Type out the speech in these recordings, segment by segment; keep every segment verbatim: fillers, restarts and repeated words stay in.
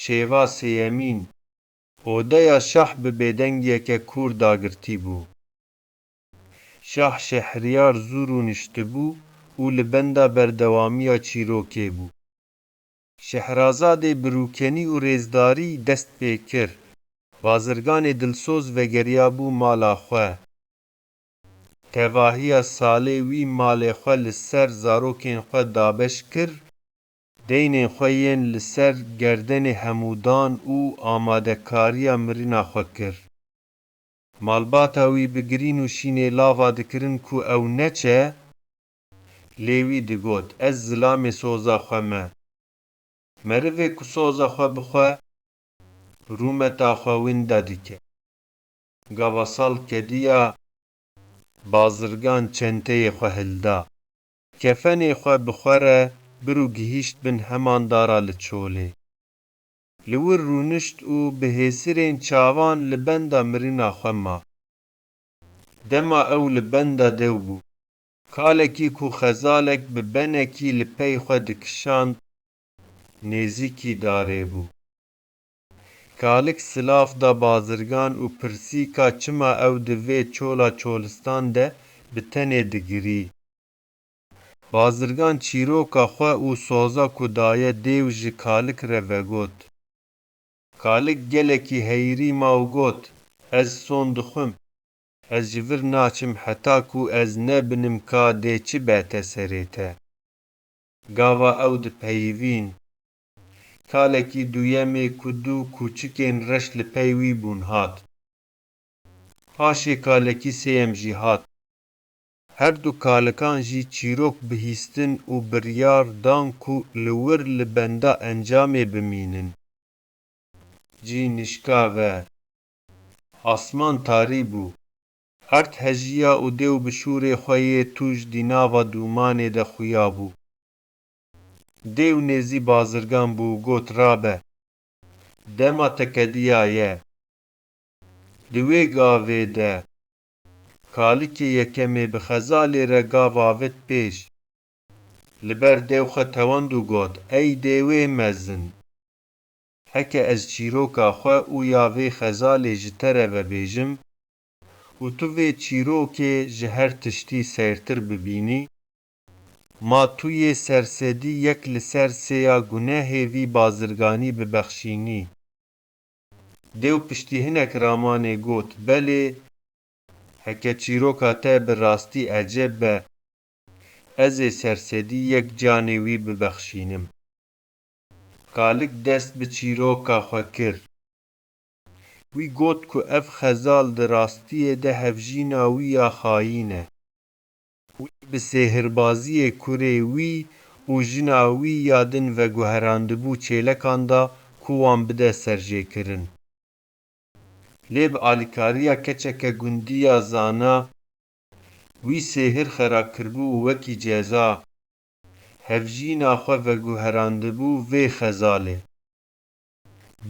Şêva sêyemîn. Odeya şah bi bêdengiyeke kûr dagirtî bû. Şah Şehriyar zû rûniştibû û li benda berdewamiya çîrokê bû. Şehrazadê bi rûkenî û rêzdarî dest pê kir. Bazirganê dilsoz vegeriyabû mala xwe. Tevahiya salê wî malê xwe li ser zarokên xwe dabeş kir, deynên xwe yên li ser gerdenê hemû dan û amadekariya mirina xwe kir. Malbata wî bi girîn û şînê lava dikirin ku ew neçe, lê wî digot, ez zilamê soza xwe me. Merivê ku soza xwe bixwe, rûmeta xwe winda dike. Gava sal kediya, bazirgan çenteyê xwe hilda. Kefenê xwe bi xwe re bir û gihîşt bin hemandara li çolê. Li wir rûnişt û bi hêsirên çavan li benda mirina xwe ma. Dema ew li benda dew bû, kalekî ku xezalek bi benekî li pey xwe dikişand, nêzîkî darê bû. Kalik silav da bazirgan û pirsî ka çima ew di vê çola çolistan de bi tenê digirî. Bazirgan çîroka xwe û soza ku daye dêw ji kalik re vegot. Kalik gelekî heyirî ma û got, ez son dixwim. Ez ji vir naçim heta ku ez nebinim ka dê çi bete serê te. Gava ew dipeyivîn. Kalekî duyemê ku du kûçikên reş li pey wî bûn hat. Paşê kalekî sêyem jî hat. Her du kalikan jî çîrok bihîstin û biryar dan ku li wir li benda encamê bimînin. Cî nişka ve. Asman tarî bû. Erd hejiya û dêw bi şûrê xwe yê tûj di nava dûmanê de xuya bû. Dêw nêzî bazirgan bû û got, rabe. Dema te kediyaye. Di wê gavê de kalikê yekemê bi xezalê re gav avêt pêş. Li ber dêw xwe tewand û got, ey dêwê mezin! Heke ez çîroka xwe û ya vê xezalê ji te re vebêjim û tu vê çîrokê ji her tiştî seyrtir bibînî, ma tu yê sersedî yek li ser sêya gunehê vî bazirganî bibexşînî. Dêw piştî hinek ramanê got, belê, heke çîroka te bi rastî ecêb be, ez ê sersedî yek canê wî bibexşînim. Kalik dest bi çîroka xwe kir. Wî got ku ev xezal di rastiyê de hevjîna wî ya xayîn e. Wî bi sêhirbaziyê kurê wî û jina wî ya din veguherandibû çêlekan da ku wan bide serjêkirin. Lê bi alîkariya keçeke gundî ya zana, wî sêhir xera kiribû û wekî ceza, hevjîna xwe veguherandibû vê xezalê.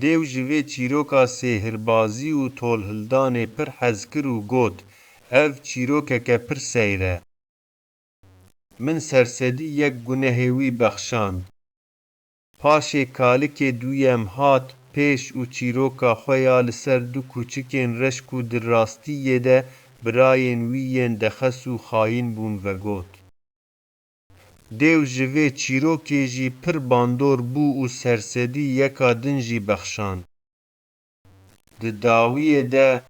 Dêw ji vê çîroka sêhirbazî û tolhildanê pir hez kir û got, ev çîrokeke pir seyr e. Min sersedî yek gunehê wî bexşand. Paşê kalikê duyem hat pêş û çîroka xwe ya li ser du kûçikên reş ku di rastiyê de birayên wî yên dexes û xayîn bûn vegot. Dêw ji vê çîrokê jî pir bandor bû û sersedî yeka din jî bexşand. Di dawiyê de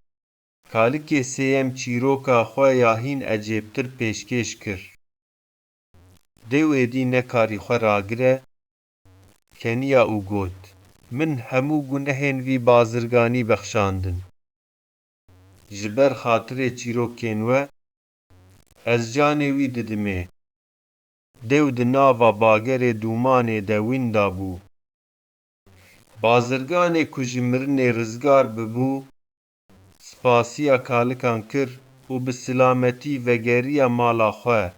kalikê sêyem çîroka xwe ya hîn ecêbtir pêşkêş kir. Dêw êdî nekarî xwe ragire, keniya û got, min hemû gunehên vî bazirganî bexşandin. Ji ber xatirê çîrokên we, ez canê wî didimê. Dêw di nava bagerê dûmanê de winda bû. Bazirganê ku ji mirinê rizgar bibû, spasiya kalikan kir û bi silametî vegeriya mala xwe.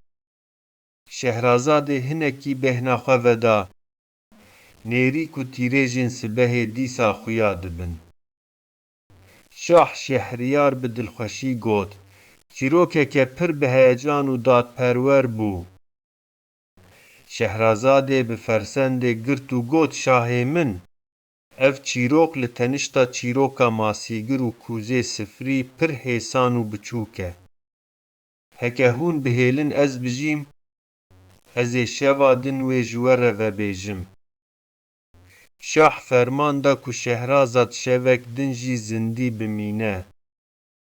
Şehrazadê hinekî bêhna xwe veda. Nêrî ku tîrêjên sibehê dîsa xuya dibin. Şah Şehriyar bi dilxweşî got, çîrokeke pir bi heyecan û dadperwer bû. Şehrazadê bi fersendê girt û got, şahê min, Ev çîrok li tenişta çîroka masîgir û kûzê sifrî pir hêsan û biçûk e. Heke hûn bihêlin ez bijîm, ez ê şeva din wê ji we re vebêjim. Şah ferman da ku Şehrazad şevek din jî zindî bimîne.